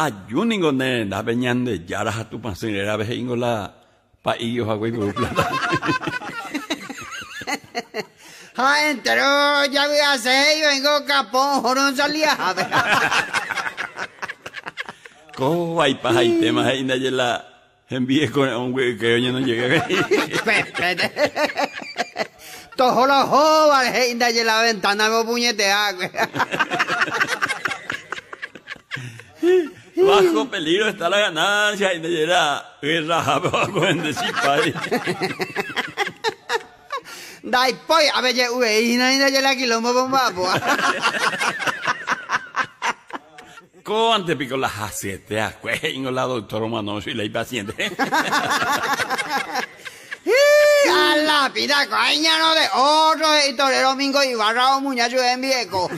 Aju ningo ne rendápe Ñandejára ha Tupãsy rérape he'íngo la pa'ígui ohague iporu plata. Ha entéro javy'ase he'i oĩngo kapõ ohórõ saliahápe. Kóva ipahaitéma he'i ndaje la hembieko re'õngue ykére oñenojey. Pepete. Toho la ohóvare he'i ndaje la ventánape opuñetehágue. Bajo peligro está la ganancia he'i ndaje la guerrahápe oakuende chipái. Ndaipói ápe je'uvei hína hína je la quilombo pomba'apóva. Kóvante piko la hasyete akue he'íngo la doctor omano chugui la ipaciente. Hii, a la pita ko iñarõ de otro he'i torero Mingo Ibarra omuña chupe hembieko.